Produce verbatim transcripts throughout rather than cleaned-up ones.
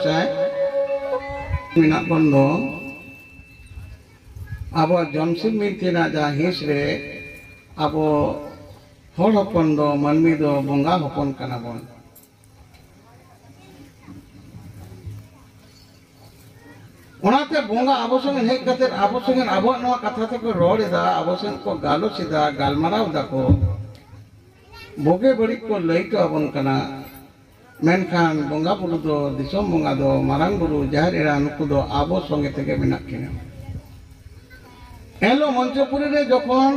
ᱪᱟᱭ ᱢᱮᱱᱟᱜ ᱵᱚᱱ ᱫᱚ, ᱟᱵᱚᱣᱟᱜ ᱡᱚᱢᱥᱤᱢ ᱵᱤᱱᱛᱤ ᱨᱮᱱᱟᱜ ᱡᱟᱦᱟᱸ ᱦᱤᱸᱥ ᱨᱮ ᱟᱵᱚ ᱦᱚᱲ ᱦᱚᱯᱚᱱ ᱫᱚ, ᱢᱟᱹᱱᱢᱤ ᱫᱚ ᱵᱚᱸᱜᱟ ᱦᱚᱯᱚᱱ ᱠᱟᱱᱟ ᱵᱚᱱ᱾ ᱚᱱᱟᱛᱮ ᱵᱚᱸᱜᱟ ᱟᱵᱚ ᱥᱚᱸᱜᱮ ᱦᱮᱡ ᱠᱟᱛᱮ ᱟᱵᱚ ᱥᱚᱸᱜᱮ ᱟᱵᱚᱣᱟᱜ ᱱᱚᱣᱟ ᱠᱟᱛᱷᱟ ᱛᱮᱠᱚ ᱨᱚᱲ ᱮᱫᱟ, ᱟᱵᱚ ᱥᱚᱸᱜᱮ ᱠᱚ ᱜᱟᱞᱚᱪ ᱮᱫᱟ, ᱜᱟᱞᱢᱟᱨᱟᱣ ᱫᱟᱠᱚ, ᱵᱩᱜᱤ ᱵᱟᱹᱲᱤᱡ ᱠᱚ ᱞᱟᱹᱭ ᱦᱚᱴᱚ ᱟᱵᱚᱱ ᱠᱟᱱᱟ᱾ ᱢᱮᱱᱠᱷᱟᱱ ᱵᱚᱸᱜᱟ ᱵᱩᱨᱩ ᱫᱚ, ᱫᱤᱥᱚᱢ ᱵᱚᱸᱜᱟ ᱫᱚ, ᱢᱟᱨᱟᱝ ᱵᱩᱨᱩ, ᱡᱟᱦᱮᱨ ᱮᱨᱟ, ᱱᱩᱠᱩ ᱫᱚ ᱟᱵᱚ ᱥᱚᱸᱜᱮ ᱛᱮᱜᱮ ᱢᱮᱱᱟᱜ ᱠᱤᱱᱟ᱾ ᱮᱱᱦᱤᱞᱳᱜ ᱢᱚᱧᱪᱚᱯᱩᱨᱤ ᱨᱮ ᱡᱚᱠᱷᱚᱱ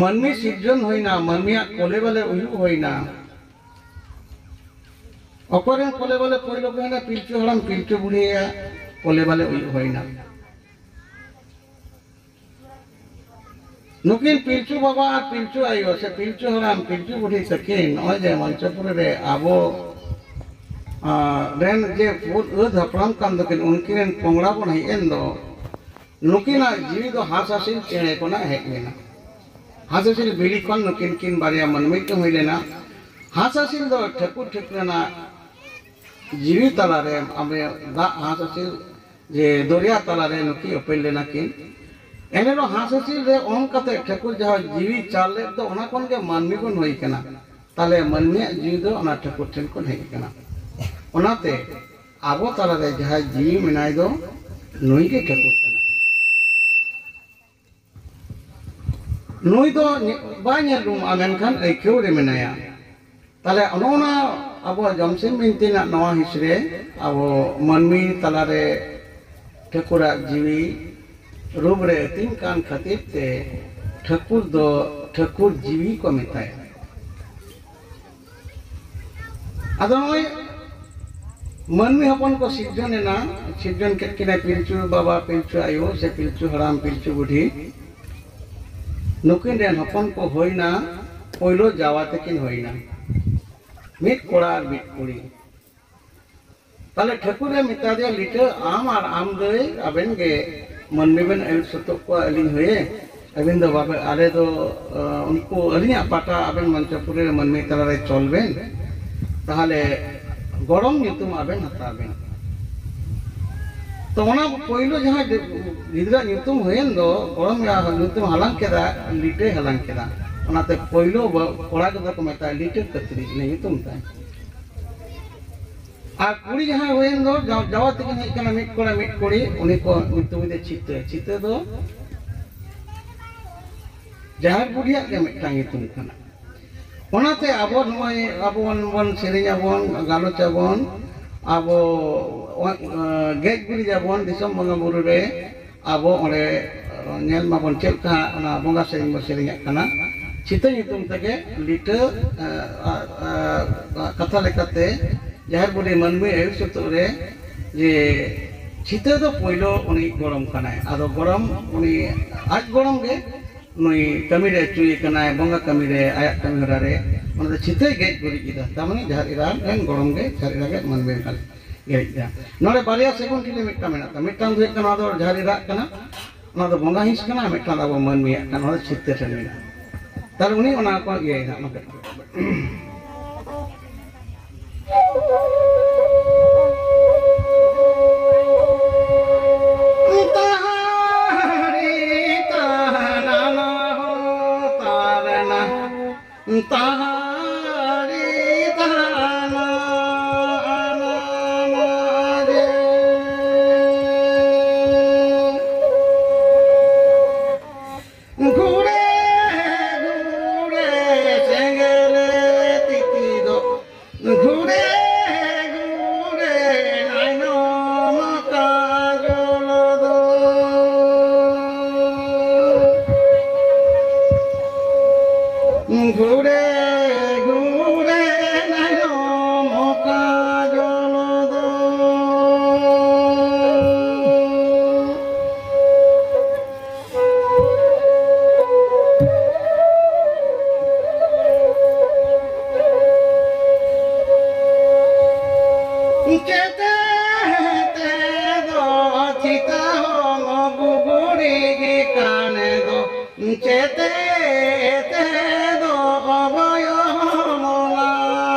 ᱢᱟᱹᱱᱢᱤ ᱥᱤᱨᱡᱚᱱ ᱦᱩᱭᱱᱟ, ᱢᱟᱹᱱᱢᱤᱭᱟᱜ ᱠᱚᱞᱮ ᱵᱟᱞᱮ ᱩᱭᱩᱜ ᱦᱩᱭᱱᱟ, ᱚᱠᱚᱭ ᱨᱮᱱ ᱠᱚᱞᱮ ᱵᱟᱞᱮ ᱯᱳᱭᱞᱳ ᱠᱚ ᱦᱩᱭᱱᱟ? ᱯᱤᱞᱪᱩ ᱦᱟᱲᱟᱢ ᱯᱤᱞᱪᱩ ᱵᱩᱲᱦᱤᱭᱟᱜ ᱠᱚᱞᱮ ᱵᱟᱞᱮ ᱩᱭᱩᱜ ᱦᱩᱭᱱᱟ᱾ ᱱᱩᱠᱤᱱ ᱯᱤᱞᱪᱩ ᱵᱟᱵᱟ ᱟᱨ ᱯᱤᱞᱪᱩ ᱟᱭᱳ ᱥᱮ ᱯᱤᱞᱪᱩ ᱦᱟᱲᱟᱢ ᱯᱤᱞᱪᱩ ᱵᱩᱰᱷᱤ ᱛᱟᱹᱠᱤᱱ ᱱᱚᱜᱼᱚᱭ ᱡᱮ ᱢᱚᱧᱪᱚᱯᱩᱨᱤ ᱨᱮ ᱟᱵᱚ, ᱟᱸ, ᱨᱮᱱ ᱡᱮ ᱯᱩᱨ ᱟᱹᱫ ᱦᱟᱯᱲᱟᱢ ᱠᱟᱱ ᱫᱚᱠᱤᱱ, ᱩᱱᱠᱤᱱ ᱨᱮᱱ ᱯᱚᱝᱲᱟ ᱵᱚᱱ ᱦᱮᱡ ᱮᱱ ᱫᱚ, ᱱᱩᱠᱤᱱᱟᱜ ᱡᱤᱣᱤ ᱫᱚ ᱦᱟᱸᱥ ᱦᱟᱸᱥᱤᱞ ᱪᱮᱬᱮ ᱠᱷᱚᱱᱟᱜ ᱦᱮᱡ ᱞᱮᱱᱟ᱾ ᱦᱟᱸᱥ ᱦᱟᱸᱥᱤᱞ ᱵᱤᱞᱤ ᱠᱷᱚᱱ ᱱᱩᱠᱤᱱ ᱠᱤᱱ ᱵᱟᱨᱭᱟ ᱢᱟᱹᱱᱢᱤ ᱠᱤᱱ ᱦᱩᱭ ᱞᱮᱱᱟ᱾ ᱦᱟᱸᱥ ᱦᱟᱸᱥᱤᱞ ᱫᱚ ᱴᱷᱟᱹᱠᱩᱨ ᱴᱷᱤᱠ ᱨᱮᱱᱟᱜ ᱡᱤᱣᱤ ᱛᱟᱞᱟᱨᱮ ᱟᱵᱮ ᱫᱟᱜ ᱦᱟᱸᱥ ᱦᱟᱸᱥᱤᱞ ᱡᱮ ᱫᱚᱨᱭᱟ ᱛᱟᱞᱟᱨᱮ ᱱᱩᱠᱤᱱ ᱩᱯᱮᱞ ᱞᱮᱱᱟ ᱠᱤᱱ᱾ ᱮᱱᱨᱮᱦᱚᱸ ᱦᱟᱸᱥ ᱦᱟᱸᱥᱤᱞ ᱨᱮ ᱚᱱ ᱠᱟᱛᱮ ᱴᱷᱟᱹᱠᱩᱨ ᱡᱟᱦᱟᱸ ᱡᱤᱣᱤ ᱪᱟᱞ ᱞᱮᱫ ᱫᱚ, ᱚᱱᱟ ᱠᱷᱚᱱ ᱜᱮ ᱢᱟᱹᱱᱢᱤ ᱵᱚᱱ ᱦᱩᱭ ᱠᱟᱱᱟ᱾ ᱛᱟᱦᱞᱮ ᱢᱟᱹᱱᱢᱤᱭᱟᱜ ᱡᱤᱣᱤ ᱫᱚ ᱚᱱᱟ ᱴᱷᱟᱹᱠᱩᱨ ᱴᱷᱮᱱ ᱠᱷᱚᱱ ᱦᱮᱡ ᱟᱠᱟᱱᱟ᱾ ᱚᱱᱟᱛᱮ ᱟᱵᱚ ᱛᱟᱞᱟᱨᱮ ᱡᱟᱦᱟᱸᱭ ᱡᱤᱣᱤ ᱢᱮᱱᱟᱭ ᱫᱚ, ᱱᱩᱭ ᱜᱮ ᱴᱷᱟᱹᱠᱩᱨ ᱠᱟᱱᱟᱭ᱾ ᱱᱩᱭ ᱫᱚ ᱧᱮ-, ᱵᱟᱭ ᱧᱮᱞ ᱧᱟᱢᱚᱜᱼᱟ, ᱢᱮᱱᱠᱷᱟᱱ ᱟᱹᱭᱠᱟᱹᱣ ᱨᱮ ᱢᱮᱱᱟᱭᱟ᱾ ᱛᱟᱦᱞᱮ ᱚᱱᱮ ᱚᱱᱟ ᱟᱵᱚᱣᱟᱜ ᱡᱚᱢᱥᱤᱢ ᱵᱤᱱᱛᱤ ᱨᱮᱱᱟᱜ ᱱᱚᱣᱟ ᱦᱤᱸᱥ ᱨᱮ ᱟᱵᱚ ᱢᱟᱹᱱᱢᱤ ᱛᱟᱞᱟᱨᱮ ᱴᱷᱟᱹᱠᱩᱨᱟᱜ ᱡᱤᱣᱤ ᱨᱩᱯ ᱨᱮ ᱟᱹᱛᱤᱧ ᱠᱟᱱ ᱠᱷᱟᱹᱛᱤᱨ ᱛᱮ ᱴᱷᱟᱹᱠᱩᱨ ᱫᱚ ᱴᱷᱟᱹᱠᱩᱨ ᱡᱤᱣᱤ ᱠᱚ ᱢᱮᱛᱟᱭᱟ᱾ ᱟᱫᱚ ᱱᱚᱜᱼᱚᱭ ᱢᱟᱹᱱᱢᱤ ᱦᱚᱯᱚᱱ ᱠᱚ ᱥᱤᱨᱡᱚᱱ ᱮᱱᱟ, ᱥᱤᱨᱡᱚᱱ ᱠᱮᱫ ᱠᱤᱱᱟᱭ ᱯᱤᱞᱪᱩ ᱵᱟᱵᱟ, ᱯᱤᱞᱪᱩ ᱟᱭᱳ, ᱥᱮ ᱯᱤᱞᱪᱩ ᱦᱟᱲᱟᱢ, ᱯᱤᱞᱪᱩ ᱵᱩᱰᱷᱤ᱾ ᱱᱩᱠᱤᱱ ᱨᱮᱱ ᱦᱚᱯᱚᱱ ᱠᱚ ᱦᱩᱭᱱᱟ ᱯᱳᱭᱞᱳ ᱡᱟᱶᱟᱭ ᱛᱟᱹᱠᱤᱱ ᱦᱩᱭᱱᱟ, ᱢᱤᱫ ᱠᱚᱲᱟ ᱟᱨ ᱢᱤᱫ ᱠᱩᱲᱤ᱾ ᱛᱟᱦᱞᱮ ᱴᱷᱟᱹᱠᱩᱨᱮ ᱢᱮᱛᱟ ᱫᱮᱭᱟ, "ᱞᱤᱴᱟᱹ, ᱟᱢ ᱟᱨ ᱟᱢ ᱫᱟᱹᱭ, ᱟᱵᱮᱱ ᱜᱮ ᱢᱟᱹᱱᱢᱤ ᱵᱮᱱ ᱟᱹᱭᱩᱨ ᱥᱟᱹᱛᱚᱜ ᱠᱚᱣᱟ, ᱟᱹᱞᱤᱧ ᱦᱩᱭᱮ᱾ ᱟᱹᱵᱤᱱ ᱫᱚ ᱵᱟᱵᱮ, ᱟᱞᱮ ᱫᱚ, ᱟᱸ, ᱩᱱᱠᱩ ᱟᱹᱞᱤᱧᱟᱜ ᱯᱟᱴᱟ ᱟᱵᱮᱱ ᱢᱚᱧᱪᱚᱯᱩᱨᱤ ᱨᱮ ᱢᱟᱹᱱᱢᱤ ᱛᱟᱞᱟᱨᱮ ᱪᱚᱞ ᱵᱮᱱ᱾ ᱛᱟᱦᱞᱮ ᱜᱚᱲᱚᱢ ᱧᱩᱛᱩᱢ ᱟᱵᱮᱱ ᱦᱟᱛᱟᱣ ᱵᱮᱱ᱾ ᱛᱚ ᱚᱱᱟ ᱯᱳᱭᱞᱳ ᱡᱟᱦᱟᱸ ᱜᱤᱫᱽᱨᱟᱹ ᱧᱩᱛᱩᱢ ᱦᱩᱭᱮᱱ ᱫᱚ, ᱜᱚᱲᱚᱢ ᱧᱩᱛᱩᱢ ᱦᱟᱞᱟᱝ ᱠᱮᱫᱟ, ᱞᱤᱴᱟᱹᱭ ᱦᱟᱞᱟᱝ ᱠᱮᱫᱟ᱾ ᱚᱱᱟᱛᱮ ᱯᱳᱭᱞᱳ ᱵᱟ-, ᱠᱚᱲᱟ ᱜᱤᱫᱽᱨᱟᱹ ᱠᱚ ᱢᱮᱛᱟᱭᱟ ᱞᱤᱴᱟᱹ ᱠᱟᱹᱛᱨᱤ, ᱤᱱᱟᱹ ᱧᱩᱛᱩᱢ ᱛᱟᱭ᱾ ᱟᱨ ᱠᱩᱲᱤ ᱡᱟᱦᱟᱸᱭ ᱦᱩᱭᱮᱱ ᱫᱚ, ᱡᱟ-, ᱡᱟᱶᱟᱭ ᱛᱟᱹᱠᱤᱱ ᱦᱮᱡ ᱠᱟᱱᱟ, ᱢᱤᱫ ᱠᱚᱲᱟ ᱢᱤᱫ ᱠᱩᱲᱤ, ᱩᱱᱤ ᱠᱚ ᱧᱩᱛᱩᱢ ᱮᱫᱟ ᱪᱷᱤᱛᱟᱹ᱾ ᱪᱷᱤᱛᱟᱹ ᱫᱚ ᱡᱟᱦᱮᱨ ᱵᱩᱰᱷᱤᱭᱟᱜ ᱜᱮ ᱢᱤᱫᱴᱟᱝ ᱧᱩᱛᱩᱢ ᱠᱟᱱᱟ᱾ ᱚᱱᱟᱛᱮ ᱟᱵᱚ ᱱᱚᱜᱼᱚᱭ ᱟᱵᱚ ᱵᱚᱱ, ᱵᱚᱱ ᱥᱮᱨᱮᱧ ᱟᱵᱚᱱ, ᱜᱟᱞᱚᱪ ᱟᱵᱚᱱ, ᱟᱵᱚ, ᱚ-, ᱜᱮᱡ ᱜᱩᱨᱤᱡ ᱟᱵᱚᱱ ᱫᱤᱥᱚᱢ ᱵᱚᱸᱜᱟ ᱵᱩᱨᱩ ᱨᱮ, ᱟᱵᱚ ᱚᱸᱰᱮ ᱧᱮᱞ ᱢᱟᱵᱚᱱ ᱪᱮᱫ ᱞᱮᱠᱟ ᱚᱱᱟ ᱵᱚᱸᱜᱟ ᱥᱮᱨᱮᱧ ᱵᱚᱱ ᱥᱮᱨᱮᱧᱟᱜ ᱠᱟᱱᱟ᱾ ᱪᱷᱤᱛᱟᱹ ᱧᱩᱛᱩᱢ ᱛᱮᱜᱮ ᱞᱤᱴᱟᱹ, ᱟ, ᱟ, ᱟ, ᱠᱟᱛᱷᱟ ᱞᱮᱠᱟᱛᱮ ᱡᱟᱦᱮᱨ ᱵᱩᱰᱷᱤ ᱢᱟᱹᱱᱢᱤ ᱟᱹᱭᱩᱨ ᱥᱩᱛᱩᱜ ᱨᱮ ᱡᱮ ᱪᱷᱤᱛᱟᱹ ᱫᱚ ᱯᱳᱭᱞᱳ ᱩᱱᱤ ᱜᱚᱲᱚᱢ ᱠᱟᱱᱟᱭ᱾ ᱟᱫᱚ ᱜᱚᱲᱚᱢ, ᱩᱱᱤ ᱟᱡ ᱜᱚᱲᱚᱢ ᱜᱮ ᱱᱩᱭ ᱠᱟᱹᱢᱤ ᱨᱮ ᱟᱹᱪᱩᱭᱮ ᱠᱟᱱᱟᱭ, ᱵᱚᱸᱜᱟ ᱠᱟᱹᱢᱤ ᱨᱮ, ᱟᱭᱟᱜ ᱠᱟᱹᱢᱤ ᱦᱚᱨᱟ ᱨᱮ᱾ ᱚᱱᱟ ᱫᱚ ᱪᱷᱤᱛᱟᱹᱭ ᱜᱮᱡ ᱜᱩᱨᱤᱡ ᱮᱫᱟ, ᱛᱟᱨ ᱢᱟᱱᱮ ᱡᱟᱦᱮᱨ ᱮᱨᱟ ᱨᱮᱱ ᱜᱚᱲᱚᱢ ᱜᱮ ᱡᱟᱦᱮᱨ ᱮᱨᱟ ᱜᱮᱡ ᱢᱟᱹᱱᱢᱤ ᱨᱮᱱ ᱜᱮᱡ ᱮᱫᱟ᱾ ᱱᱚᱰᱮ ᱵᱟᱨᱭᱟ ᱥᱮᱜᱩᱱ ᱴᱷᱤᱞᱤ ᱢᱤᱫᱴᱟᱝ ᱢᱮᱱᱟᱜ ᱛᱟᱢᱟ, ᱢᱤᱫᱴᱟᱝ ᱫᱚ ᱦᱩᱭᱩᱜ ᱠᱟᱱᱟ, ᱱᱚᱣᱟ ᱫᱚ ᱡᱟᱦᱮᱨ ᱮᱨᱟ ᱠᱟᱱᱟ, ᱚᱱᱟ ᱫᱚ ᱵᱚᱸᱜᱟ ᱦᱤᱸᱥ ᱠᱟᱱᱟ, ᱟᱨ ᱢᱤᱫᱴᱟᱝ ᱫᱚ ᱟᱵᱚ ᱢᱟᱹᱱᱢᱤᱭᱟᱜ ᱠᱟᱱᱟ, ᱚᱱᱟ ᱫᱚ ᱪᱷᱤᱛᱟᱹ ᱴᱷᱮᱱ ᱢᱮᱱᱟᱜᱼᱟ᱾ ᱛᱟᱦᱞᱮ ᱩᱱᱤ ᱚᱱᱟ ᱠᱚ ᱤᱭᱟᱹᱭᱮᱫᱟ, ᱚᱱᱟ ᱠᱚ᱾ ᱛᱟᱦᱟᱨᱤ ᱛᱟᱱᱟᱱᱟ ᱦᱚ ᱛᱟᱨᱱᱟ᱾ ᱛᱟᱦᱟᱨᱤ ᱛᱟᱱᱟ ᱟᱱᱟᱱᱟ ᱨᱮ᱾ ᱜᱷᱩᱲᱮ ᱜᱷᱩᱲᱮ ᱥᱮᱸᱜᱮᱞ ᱛᱤᱛᱤ ᱫᱚ, ᱜᱷᱩᱲᱮ ᱜᱷᱩᱲᱮ ᱱᱟᱭᱱᱚᱢ ᱠᱟᱡᱚᱞ ᱫᱚ᱾ ᱜᱷᱩᱲᱮ ᱜᱷᱩᱲᱮ ᱱᱟᱭᱱᱚᱢ ᱠᱟᱡᱚᱞ ᱫᱚ᱾ ᱪᱮᱛᱮ ᱛᱮᱫᱚ ᱪᱤᱛᱟᱹ ᱦᱚᱸ ᱵᱩᱵᱩᱲᱤ ᱜᱮ ᱠᱟᱱ ᱫᱚ᱾ ᱪᱮᱛᱮ ᱛᱮᱫᱚ ᱚᱵᱚᱭᱚ ᱢᱚᱞᱟ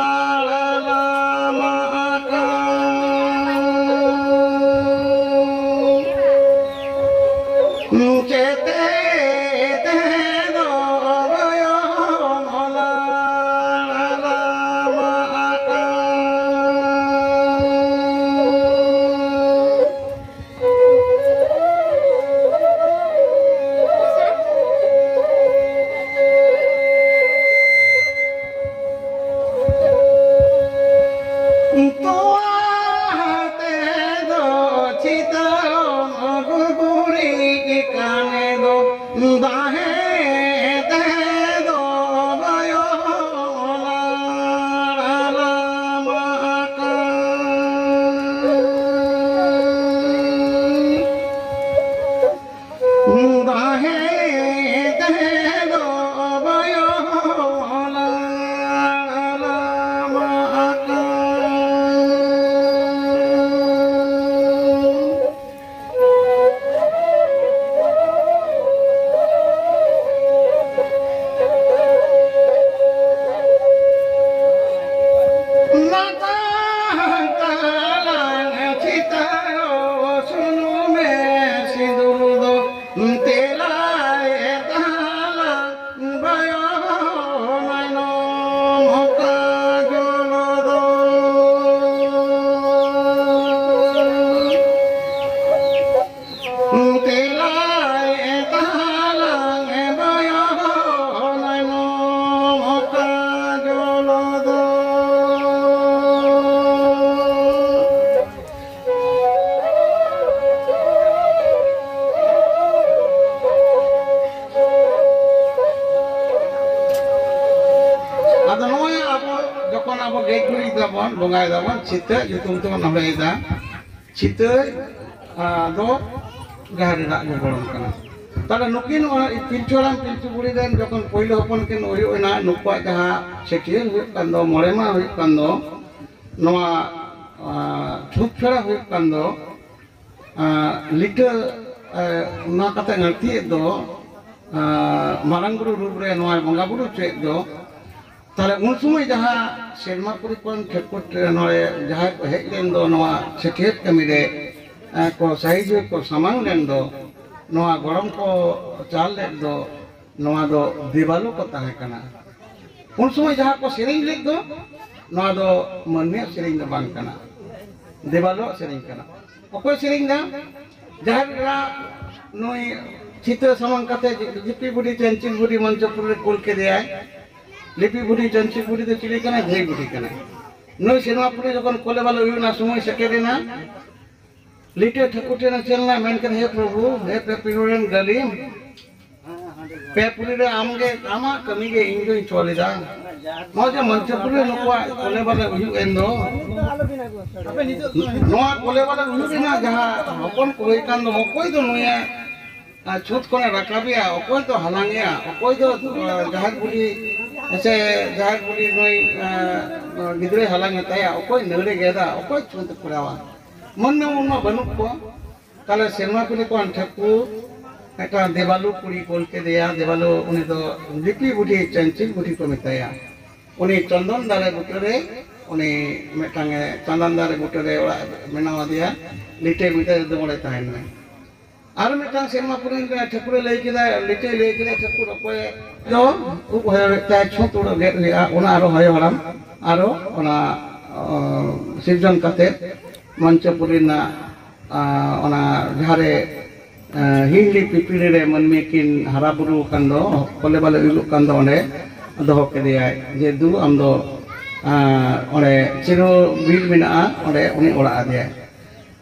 ᱞᱟᱞᱟ ᱢᱟ᱾ ᱡᱚᱠᱷᱚᱱ ᱟᱵᱚ ᱜᱮᱡ ᱜᱩᱨᱤᱡ ᱫᱟᱵᱚᱱ, ᱵᱚᱸᱜᱟᱭ ᱫᱟᱵᱚᱱ, ᱪᱷᱤᱛᱟᱹ ᱧᱩᱛᱩᱢ ᱛᱮᱵᱚᱱ ᱦᱚᱦᱚᱭᱮᱫᱟ, ᱪᱷᱤᱛᱟᱹ ᱫᱚ ᱡᱟᱦᱮᱨ ᱨᱮᱱᱟᱜ ᱜᱮ ᱜᱚᱲᱚᱱ ᱠᱟᱱᱟ᱾ ᱛᱟᱦᱞᱮ ᱱᱩᱠᱤᱱ ᱱᱚᱣᱟ ᱯᱤᱞᱪᱩ ᱦᱟᱲᱟᱢ ᱯᱤᱞᱪᱩ ᱵᱩᱲᱦᱤ ᱨᱮᱱ ᱡᱚᱠᱷᱚᱱ ᱯᱳᱭᱞᱳ ᱦᱚᱯᱚᱱ ᱠᱤᱱ ᱦᱩᱭᱩᱜ ᱮᱱᱟ, ᱱᱩᱠᱩᱣᱟᱜ ᱡᱟᱦᱟᱸ ᱪᱷᱟᱹᱴᱭᱟᱹᱨ ᱦᱩᱭᱩᱜ ᱠᱟᱱ ᱫᱚ, ᱢᱚᱬᱮ ᱢᱟᱦᱟ ᱦᱩᱭᱩᱜ ᱠᱟᱱ ᱫᱚ, ᱱᱚᱣᱟ ᱪᱷᱩᱛ ᱯᱷᱮᱲᱟ ᱦᱩᱭᱩᱜ ᱠᱟᱱ ᱫᱚ, ᱞᱤᱴᱟᱹ ᱚᱱᱟ ᱠᱟᱛᱮ ᱟᱹᱲᱛᱤᱭᱮᱫ ᱫᱚ, ᱢᱟᱨᱟᱝ ᱵᱩᱨᱩ ᱨᱩᱯ ᱨᱮ ᱱᱚᱣᱟᱭ ᱵᱚᱸᱜᱟ ᱵᱩᱨᱩ ᱦᱚᱪᱚᱭᱮᱫ ᱫᱚ, ᱛᱟᱦᱞᱮ ᱩᱱ ᱥᱚᱢᱚᱭ ᱡᱟᱦᱟᱸ ᱥᱮᱨᱢᱟᱯᱩᱨᱤ ᱠᱷᱚᱱ ᱴᱷᱟᱹᱠᱩᱨ ᱱᱚᱰᱮ ᱡᱟᱦᱟᱸᱭ ᱠᱚ ᱦᱮᱡ ᱞᱮᱱ ᱫᱚ, ᱱᱚᱣᱟ ᱪᱷᱟᱹᱴᱭᱟᱹᱨ ᱠᱟᱹᱢᱤ ᱨᱮ ᱠᱚ ᱥᱟᱹᱦᱤᱡᱩᱜ ᱠᱚ ᱥᱟᱢᱟᱝ ᱞᱮᱱ ᱫᱚ, ᱱᱚᱣᱟ ᱜᱚᱲᱚᱢ ᱠᱚ ᱪᱟᱞ ᱞᱮᱫ ᱫᱚ, ᱱᱚᱣᱟ ᱫᱚ ᱫᱮᱵᱟᱞᱳ ᱠᱚ ᱛᱟᱦᱮᱸ ᱠᱟᱱᱟ᱾ ᱩᱱ ᱥᱚᱢᱚᱭ ᱡᱟᱦᱟᱸ ᱠᱚ ᱥᱮᱨᱮᱧ ᱞᱮᱫ ᱫᱚ, ᱱᱚᱣᱟ ᱫᱚ ᱢᱟᱹᱱᱢᱤᱭᱟᱜ ᱥᱮᱨᱮᱧ ᱫᱚ ᱵᱟᱝ ᱠᱟᱱᱟ, ᱫᱮᱵᱟᱞᱳᱣᱟᱜ ᱥᱮᱨᱮᱧ ᱠᱟᱱᱟ᱾ ᱚᱠᱚᱭ ᱥᱮᱨᱮᱧ ᱫᱟ? ᱡᱟᱦᱮᱨ ᱮᱨᱟ ᱱᱩᱭ ᱪᱷᱤᱛᱟᱹ ᱥᱟᱢᱟᱝ ᱠᱟᱛᱮ ᱞᱤᱯᱤ ᱵᱩᱰᱷᱤ ᱪᱟᱹᱧᱪᱤᱞ ᱵᱩᱰᱷᱤ ᱢᱚᱧᱪᱚᱯᱩᱨᱤ ᱨᱮ ᱠᱩᱞ ᱠᱮᱫᱮᱭᱟᱭ᱾ ᱞᱤᱯᱤ ᱵᱩᱰᱷᱤ ᱪᱟᱹᱧᱪᱤᱞ ᱵᱩᱰᱷᱤ ᱫᱚ ᱪᱤᱞᱤ ᱠᱟᱱᱟᱭ? ᱫᱷᱟᱹᱭ ᱵᱩᱰᱷᱤ ᱠᱟᱱᱟᱭ᱾ ᱱᱩᱭ ᱥᱮᱨᱢᱟ ᱯᱩᱨᱤ ᱡᱚᱠᱷᱚᱱ ᱠᱚᱞᱮ ᱵᱟᱞᱮ ᱦᱩᱭᱩᱜ ᱨᱮᱱᱟᱜ ᱥᱚᱢᱚᱭ ᱥᱮᱴᱮᱨᱮᱱᱟ, ᱞᱤᱴᱟᱹ ᱴᱷᱟᱹᱠᱩᱨ ᱴᱷᱮᱱ ᱮ ᱥᱮᱱ ᱞᱮᱱᱟ, ᱢᱮᱱ ᱠᱮᱫᱟ, "ᱦᱮ ᱯᱨᱚᱵᱷᱩ, ᱦᱮ ᱯᱮ ᱯᱤᱨᱩ ᱨᱮᱱ ᱜᱟᱹᱞᱤᱢ, ᱯᱮ ᱯᱩᱨᱤ ᱨᱮ ᱟᱢᱜᱮ, ᱟᱢᱟᱜ ᱠᱟᱹᱢᱤ ᱜᱮ ᱤᱧ ᱫᱚᱧ ᱪᱚᱞ ᱮᱫᱟ᱾ ᱱᱚᱜᱼᱚᱭ ᱡᱮ ᱢᱚᱧᱪᱚᱯᱩᱨᱤ ᱨᱮ ᱱᱩᱠᱩᱣᱟᱜ ᱠᱚᱞᱮ ᱵᱟᱞᱮ ᱦᱩᱭᱩᱜ ᱮᱱ ᱫᱚ, ᱱᱚᱣᱟ ᱠᱚᱞᱮ ᱵᱟᱞᱮ ᱦᱩᱭᱩᱜ ᱨᱮᱱᱟᱜ ᱡᱟᱦᱟᱸ ᱦᱚᱯᱚᱱ ᱠᱚ ᱦᱩᱭ ᱠᱟᱱ ᱫᱚ, ᱚᱠᱚᱭ ᱫᱚ ᱱᱩᱭᱟᱜ ᱟᱨ ᱪᱷᱩᱛ ᱠᱷᱚᱱᱮ ᱨᱟᱠᱟᱵᱮᱭᱟ, ᱚᱠᱚᱭ ᱫᱚ ᱦᱟᱞᱟᱝᱮᱭᱟ, ᱚᱠᱚᱭ ᱫᱚ, ᱟᱸ, ᱡᱟᱦᱮᱨ ᱵᱩᱰᱷᱤ ᱥᱮ ᱡᱟᱦᱮᱨ ᱵᱩᱰᱷᱤ ᱱᱩᱭ, ᱟᱸ, ᱜᱤᱫᱽᱨᱟᱹᱭ ᱦᱟᱞᱟᱝ ᱮ ᱛᱟᱭᱟ, ᱚᱠᱚᱭ ᱱᱟᱹᱲᱮ ᱜᱮᱫᱟ, ᱚᱠᱚᱭ ᱪᱷᱩᱛ ᱠᱚᱨᱟᱣᱟ?" ᱢᱟᱹᱱᱢᱤ ᱩᱱᱢᱟ ᱵᱟᱹᱱᱩᱜ ᱠᱚᱣᱟ᱾ ᱛᱟᱦᱞᱮ ᱥᱮᱨᱢᱟ ᱯᱩᱨᱤ ᱠᱷᱚᱱ ᱴᱷᱟᱹᱠᱩᱨ ᱢᱤᱫᱴᱟᱝ ᱫᱮᱵᱟᱞᱩ ᱠᱩᱲᱤ ᱠᱚᱞ ᱠᱮᱫᱮᱭᱟ᱾ ᱫᱮᱵᱟᱞᱩ ᱩᱱᱤ ᱫᱚ ᱞᱤᱯᱤ ᱵᱩᱰᱷᱤ, ᱪᱟᱹᱧᱪᱤᱞ ᱵᱩᱰᱷᱤ ᱠᱚ ᱢᱮᱛᱟᱭᱟ᱾ ᱩᱱᱤ ᱪᱚᱱᱫᱚᱱ ᱫᱟᱨᱮ ᱵᱩᱴᱟᱹᱨᱮ, ᱩᱱᱤ ᱢᱤᱫᱴᱟᱝ ᱮ ᱪᱚᱱᱫᱚᱱ ᱫᱟᱨᱮ ᱵᱩᱴᱟᱹᱨᱮ ᱚᱲᱟᱜ ᱵᱮᱱᱟᱣ ᱟᱫᱮᱭᱟ, ᱞᱤᱴᱟᱹ ᱢᱤᱴᱟᱹ ᱫᱩᱢᱟᱹᱲᱮ ᱛᱟᱦᱮᱱ ᱢᱮ᱾ ᱟᱨ ᱢᱤᱫᱴᱟᱝ ᱥᱮᱨᱢᱟ ᱯᱩᱨᱤ ᱨᱮ ᱴᱷᱟᱹᱠᱩᱨᱮ ᱞᱟᱹᱭ ᱠᱮᱫᱟ, ᱞᱤᱴᱟᱹᱭ ᱞᱟᱹᱭ ᱠᱮᱫᱟ, "ᱴᱷᱟᱹᱠᱩᱨ ᱚᱠᱚᱭ ᱫᱚ ᱩᱵ ᱦᱚᱭᱚ ᱦᱩᱭᱩᱜ ᱛᱟᱭᱟ, ᱪᱷᱩᱸᱛ ᱩᱰᱩᱠ ᱜᱮᱫ ᱦᱩᱭᱩᱜᱼᱟ, ᱚᱱᱟ ᱟᱨᱚ ᱦᱚᱭᱚ ᱦᱟᱲᱟᱢ, ᱟᱨᱚ ᱚᱱᱟ, ᱚ, ᱥᱤᱨᱡᱚᱱ ᱠᱟᱛᱮ ᱢᱚᱧᱪᱚᱯᱩᱨᱤ ᱨᱮᱱᱟᱜ, ᱟ, ᱚᱱᱟ ᱡᱟᱦᱟᱸ ᱨᱮ, ᱟ, ᱦᱤᱦᱤᱲᱤ ᱯᱤᱯᱤᱲᱤ ᱨᱮ ᱢᱟᱹᱱᱢᱤ ᱠᱤᱱ ᱦᱟᱨᱟ ᱵᱩᱨᱩ ᱟᱠᱟᱱ ᱫᱚ, ᱠᱚᱞᱮ ᱵᱟᱞᱮ ᱩᱭᱩᱜᱚᱜ ᱠᱟᱱ ᱫᱚ, ᱚᱸᱰᱮ ᱫᱚᱦᱚ ᱠᱮᱫᱮᱭᱟᱭ ᱡᱮ, 'ᱫᱩ, ᱟᱢ ᱫᱚ, ᱟ, ᱚᱸᱰᱮ ᱪᱤᱨᱚ ᱵᱤᱨ ᱢᱮᱱᱟᱜᱼᱟ, ᱚᱸᱰᱮ ᱩᱱᱤ ᱚᱲᱟᱜ ᱟᱫᱮᱭᱟᱭ.'"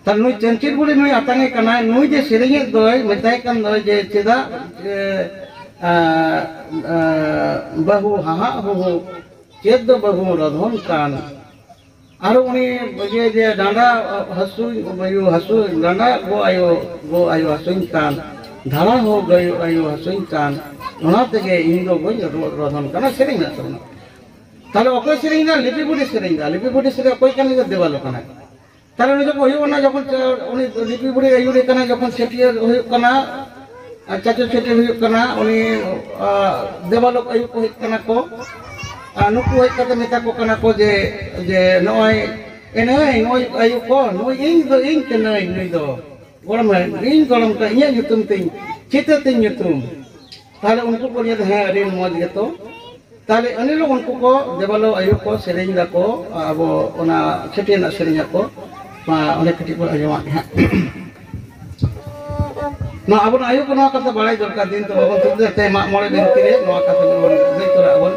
ᱛᱟᱦᱞᱮ ᱱᱩᱭ ᱪᱟᱹᱧᱪᱤᱞ ᱵᱩᱲᱦᱤ ᱱᱩᱭ ᱟᱛᱟᱝ ᱮ ᱠᱟᱱᱟᱭ, ᱱᱩᱭ ᱡᱮ ᱥᱮᱨᱮᱧᱮᱫ ᱫᱚᱭ ᱢᱮᱛᱟᱭ ᱠᱟᱱ ᱫᱚᱭ ᱡᱮ, "ᱪᱮᱫᱟᱜ ᱡᱮ, ᱟ, ᱟ, ᱵᱟᱹᱦᱩ ᱦᱟᱦᱟᱜ ᱦᱩᱦᱩ ᱪᱮᱫ ᱫᱚ ᱵᱟᱹᱵᱩ ᱨᱚᱫᱷᱚᱱ ᱠᱟᱱ, ᱟᱨ ᱩᱱᱤ ᱤᱭᱟᱹ ᱡᱮ ᱰᱟᱸᱰᱟ ᱦᱟᱹᱥᱩ, ᱟᱭᱳ ᱦᱟᱹᱥᱩ, ᱰᱟᱸᱰᱟ ᱜᱚ ᱟᱭᱳ, ᱜᱚ ᱟᱭᱳ ᱦᱟᱹᱥᱩᱧ ᱠᱟᱱ, ᱫᱷᱟᱲᱟ ᱦᱚᱸ ᱜᱚ ᱟᱭᱳ ᱦᱟᱹᱥᱩᱧ ᱠᱟᱱ, ᱚᱱᱟ ᱛᱮᱜᱮ ᱤᱧ ᱫᱚ ᱵᱟᱹᱧ ᱨᱚ-, ᱨᱚᱫᱷᱚᱱ ᱠᱟᱱᱟ, ᱥᱮᱨᱮᱧ ᱢᱮᱱᱟᱜ ᱛᱟᱵᱚᱱᱟ᱾ ᱛᱟᱦᱞᱮ ᱚᱠᱚᱭ ᱥᱮᱨᱮᱧ ᱫᱟ? ᱞᱤᱯᱤ ᱵᱩᱰᱷᱤ ᱥᱮᱨᱮᱧ ᱫᱟ᱾ ᱞᱤᱯᱤ ᱵᱩᱰᱷᱤ ᱥᱮᱨᱮᱧ ᱚᱠᱚᱭ ᱠᱟᱱᱟᱭ? ᱫᱮᱵᱟᱞᱳ ᱠᱟᱱᱟᱭ᱾ ᱛᱟᱦᱞᱮ ᱩᱱᱤ ᱡᱚᱠᱷᱚᱱ ᱦᱩᱭᱩᱜ ᱚᱱᱟ, ᱡᱚᱠᱷᱚᱱ ᱪᱟ-, ᱩᱱᱤ ᱞᱤᱯᱤ ᱵᱩᱲᱦᱤ ᱟᱹᱭᱩᱨᱮ ᱠᱟᱱᱟ, ᱡᱚᱠᱷᱚᱱ ᱪᱷᱟᱹᱴᱭᱟᱹᱨ ᱦᱩᱭᱩᱜ ᱠᱟᱱᱟ, ᱟᱨ ᱪᱟᱪᱳ ᱪᱷᱟᱹᱴᱭᱟᱹᱨ ᱦᱩᱭᱩᱜ ᱠᱟᱱᱟ, ᱩᱱᱤ, ᱟ, ᱫᱮᱵᱟᱞᱳᱠ ᱟᱹᱭᱩᱨ ᱠᱚ ᱦᱩᱭᱩᱜ ᱠᱟᱱᱟ ᱠᱚ, ᱟᱨ ᱱᱩᱠᱩ ᱦᱮᱡ ᱠᱟᱛᱮ ᱢᱮᱛᱟ ᱠᱚ ᱠᱟᱱᱟ ᱠᱚ ᱡᱮ, ᱡᱮ ᱱᱚᱜᱼᱚᱭ ᱮᱱᱮᱡ, ᱱᱩᱭ ᱟᱹᱭᱩ ᱠᱚ, ᱱᱩᱭ ᱤᱧ ᱫᱚ ᱤᱧ ᱠᱟᱹᱱᱟᱹᱧ, ᱱᱩᱭ ᱫᱚ ᱜᱚᱲᱚᱢ ᱦᱟᱲᱟᱢ, ᱤᱧ ᱜᱚᱲᱚᱢ ᱠᱟᱱᱟ, ᱤᱧᱟᱹᱜ ᱧᱩᱛᱩᱢ ᱛᱤᱧ, ᱪᱷᱤᱛᱟᱹ ᱛᱤᱧ ᱧᱩᱛᱩᱢ᱾ ᱛᱟᱦᱞᱮ ᱩᱱᱠᱩ ᱠᱚ ᱞᱟᱹᱭ ᱫᱟ, ᱦᱮᱸ, ᱟᱹᱰᱤ ᱢᱚᱡᱽ ᱜᱮᱛᱚ᱾ ᱛᱟᱦᱞᱮ ᱟᱹᱱᱤ ᱞᱚᱜᱚᱱ ᱩᱱᱠᱩ ᱠᱚ ᱫᱮᱵᱟᱞᱳ ᱟᱭᱳ ᱠᱚ ᱥᱮᱨᱮᱧ ᱫᱟᱠᱚ, ᱟᱵᱚ ᱚᱱᱟ ᱪᱷᱟᱹᱴᱭᱟᱹᱨ ᱨᱮᱱᱟᱜ ᱥᱮᱨᱮᱧ ᱟᱠᱚ, ᱢᱟ ᱚᱸᱰᱮ ᱠᱟᱹᱴᱤᱡ ᱵᱚᱱ ᱟᱸᱡᱚᱢᱟᱜ ᱜᱮ ᱦᱟᱸᱜ᱾ ᱱᱚᱣᱟ ᱟᱵᱚᱨᱮᱱ ᱟᱭᱳ ᱠᱚ ᱱᱚᱣᱟ ᱠᱟᱛᱷᱟ ᱵᱟᱲᱟᱭ ᱫᱚᱨᱠᱟᱨ, ᱫᱤᱱ ᱛᱚ ᱵᱟᱵᱚᱱ ᱛᱩᱫ ᱫᱟᱲᱮᱭᱟᱜ ᱛᱮ ᱢᱟᱜ ᱢᱚᱬᱮ ᱵᱤᱱᱛᱤ ᱨᱮ ᱱᱚᱣᱟ ᱠᱟᱛᱷᱟ ᱵᱚᱱ ᱞᱟᱹᱭ ᱛᱚᱨᱟ ᱟᱵᱚᱱ᱾